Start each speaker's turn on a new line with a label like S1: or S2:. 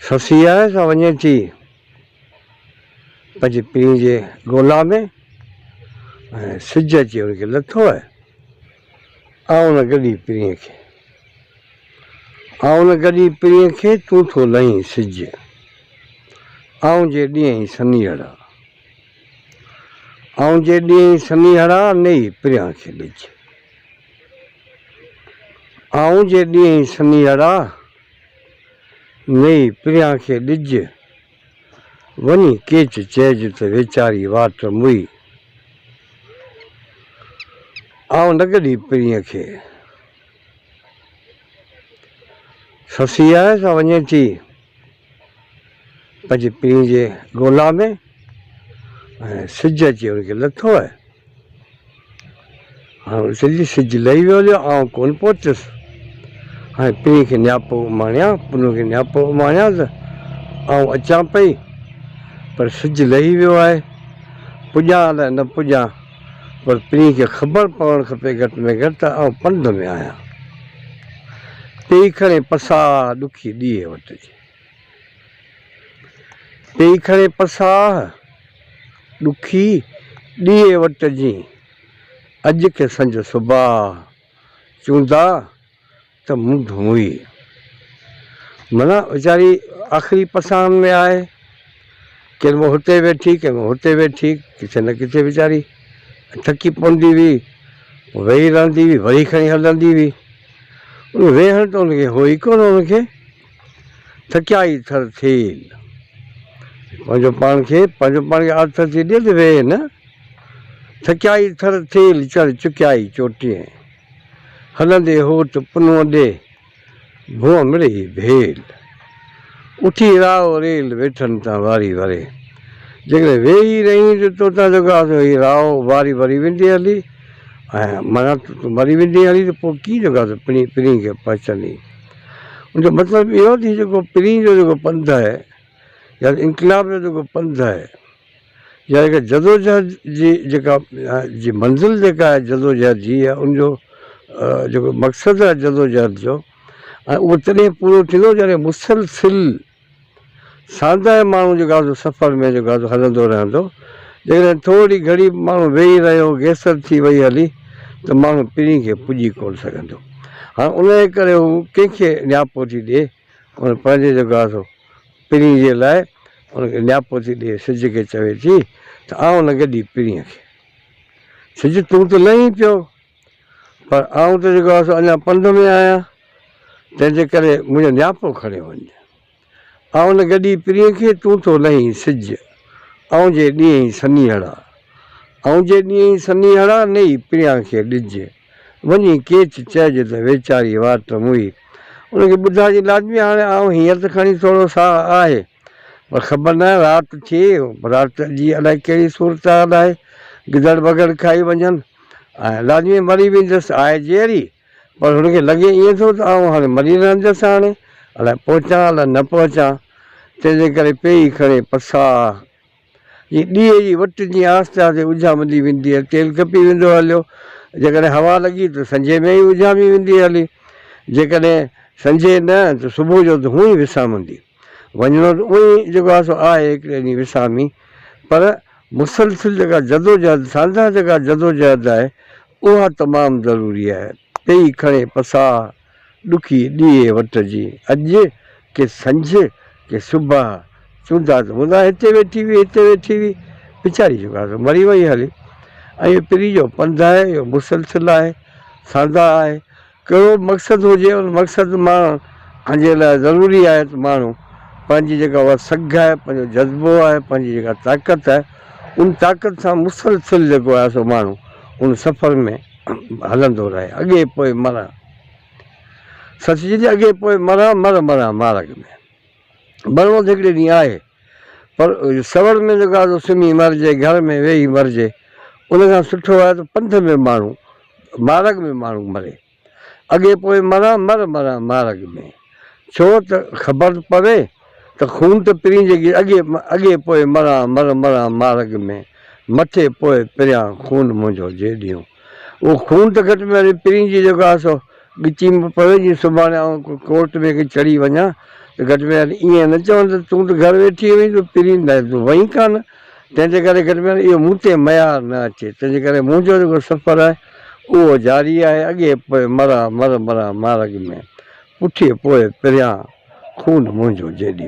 S1: سسي آهي سا وڃي ٿي پنهنجي پيء جي ڳولا ۾ ۽ سج اچي ان کي لٿو آهي. آئون نه گڏي پرينء کي. آئون نه گڏي پرينء کي، تون ٿو لهين سج. آئون جي ڏينهين سنيهڙا. آئون جي ڏينهين سنيهڙا، نيئي پريان کي ڏج. آئون جي ڏينهين سنيهڙا، نيئي پريان کي ڏج. وڃي ڪيچ چئج ته ويچاري واٽ موئي. آئون نه گڏي پرينء کي. سسي آهي سا وڃي ٿي پنهنجي پرينء جي ڳولا ۾ ۽ سج اچي ان کي لٿو آهي. هاڻ سج سج لهي ويو هليو، آئون ڪونه پهتس. هاڻي پرينء کي نياپو اماڻيان، پنهون کي نياپو اماڻيان ته آئون اچان پئي، پر سج لهي ويو آهي، پڄان الائي نه پڄان، پر پرينء کي خبر پوڻ کپي گهٽ ۾ گهٽ ته آئون پنڌ ۾ آهيان. پيئي کڻي پساهه ڏکي ڏيهه وٽ جي. پيئي کڻي پساهه ڏکي ڏيهه وٽ جي. اڄ کي سنج صباح چوندا ته منڍ موئي. معنيٰ ويچاري آخري پساهن ۾ آهي. ڪنهن مهل هتي ويٺي، ڪنهن مهل هتي ويٺي، ڪٿي نه ڪٿي ويچاري ٿڪي پوندي هئي، ويهي رهندي هئي، وري کڻي هلندي هئي. ان ويهڻ ته ان کي هو ئي ڪونه ان کي. ٿڪيا ئي ٿر ٿيل. پنهنجو پاڻ کي پنهنجو پاڻ کي آٿت ٿي ڏي ته ويهه نه. ٿڪيا ئي ٿر ٿيل، چڙهه چڪيا ئي چوٽيء. هلندي هوت پنهونء ڏي، ڀونء مڙئي ڀيل. اٿي راهو ريل، ويٺن تان واري وري. جيڪڏهن ويهي رهين ته توتان جيڪو آهي سو هي راهو واري وري ويندي هلي ۽ معنيٰ تون مري ويندين هلي ته پوء ڪيئن جيڪو آهي سو پرين پرين کي پهچندين. ان جو مطلب اهو ته هي جيڪو پرين جو جيڪو پنڌ آهي يا انقلاب جو جيڪو پنڌ آهي يا جيڪا جدوجهد جي جيڪا جي منزل جيڪا آهي جدوجهد جي يا ان جو جيڪو مقصد آهي جدوجهد جو ۽ اهو تڏهن پورو ٿيندو جڏهن مسلسل ساندهه ماڻهو جيڪو آهي سو سفر ۾ جيڪو آهي سو هلندو رهندو. جيڪڏهن ٿوري گهڙي به ماڻهو ويهي رهيو، گيسر ٿي وئي هلي ته ماڻهو پرين کي پڄي ڪونه سگهندو. هاڻ انهيء ڪري هو ڪنهن کي نياپو ٿي ڏئي، ان پنهنجي جيڪو آهي سو پرين جي لاء ان کي نياپو ٿي ڏئي، سج کي چوي ٿي ته آئون نه گڏي پرينء کي. سج تون ته لهين پيو، پر آئون ته جيڪو آهي سو اڃا پنڌ ۾ آهيان، تنهن جي ڪري منهنجو نياپو کڻي وڃ. آئون نه گڏي پرينء کي، تون ٿو لهين سج، آئون جي ڏينهين سنيهڙا. آئون جي ڏينهين سنيهڙا، نيئي پريان کي ڏج. وڃي ڪيچ چئج ته ويچاري واٽ موئي. ان کي ٻڌاء جي لازمي هاڻي آئون هينئر ته کڻي ٿورو ساهه آهي، پر خبر ناهي رات ٿئي، رات جي الائي ڪهڙي صورتحال آهي، گدڙ بگهڙ کائي وڃن ۽ لازمي مري ويندس، آهي جيئري. پر هن کي لڳي ائين ٿو ته آئون هاڻي مري رهندس هاڻي الائي پهچان الائي نه پهچان، تنهن جي ڪري پيئي کڻي پساهه جي ڏيئي جي وٽ جيئن آهستي آهستي اجهامندي ويندي هلي، تيل کپي ويندو هليو، جيڪڏهن هوا لڳي ته سنجهي ۾ ئي اجهامي ويندي هلي، جيڪڏهن سنجهي نه ته صبح جو ته هونئن ئي وسامندي. وڃڻو ته اونئن ئي جيڪو آهي سو آهي هڪڙي ڏينهن وسامي، پر مسلسل جيڪا جدوجهد ساندهه جيڪا جدوجهد آهي اها تمام ضروري آهي. پيئي کڻي پساهه، ڏکي ڏيئي وٽ جي. اڄ ڪي سنجهه ڪي صبح، چوندا ته هوندا هتي ويٺي هئي، هتي ويٺي هئي. ويچاري جو ڪا مري وئي هلي. ۽ اهو پري جو پنڌ آهي، اهو مسلسل آهي، ساندهه آهي. ڪهڙو به مقصد هجي ان مقصد ماڻڻ جي لاء ضروري آهي ته ماڻهو پنهنجي جيڪا اها سگهه آهي، پنهنجو جذبو آهي، پنهنجي جيڪا طاقت آهي، ان طاقت سان مسلسل جيڪو آهي سو ماڻهو ان سفر ۾ هلندو رهي. اڳي پوء مران. سچ جي اڳي پوء مران، مر مران مارڳ ۾. مرڻو ته هڪڙي ڏينهن آهي پر سوڙ ۾ جيڪو آهي سو سمهي مرجي، گهر ۾ ويهي مرجي، ان کان سٺو آهي ته پنڌ ۾ ماڻهو، مارڳ ۾ ماڻهو مري. اڳي پوء مران، مر مران مارڳ ۾. ڇو ته خبر پوي ته خون ته پرين جي اڳي اڳي پوء مران، مر مران مارڳ ۾، مٿي پوء پريان خون منهنجو جيڏيون. اهو خون ته گهٽ ۾ گهٽ پرين جي جيڪو آهي سو ڳچي ۾ پوي جيئن سڀاڻي آئون ڪورٽ ۾ ڪي چڙهي وڃان ته گهٽ ۾ گهٽ ائين نه چون ته تون ته گهر ويٺي هئين تون پرين لاء تون وئين ڪانه. تنهن جي ڪري گهٽ ۾ گهٽ اهو مون تي ميار نه اچي. تنهن جي ڪري منهنجو جيڪو سفر آهي اهو جاري آهي. اڳي پوء مران مر مران مارڳ ۾، پٺيء پوء پريان خون منهنجو جيڏيون.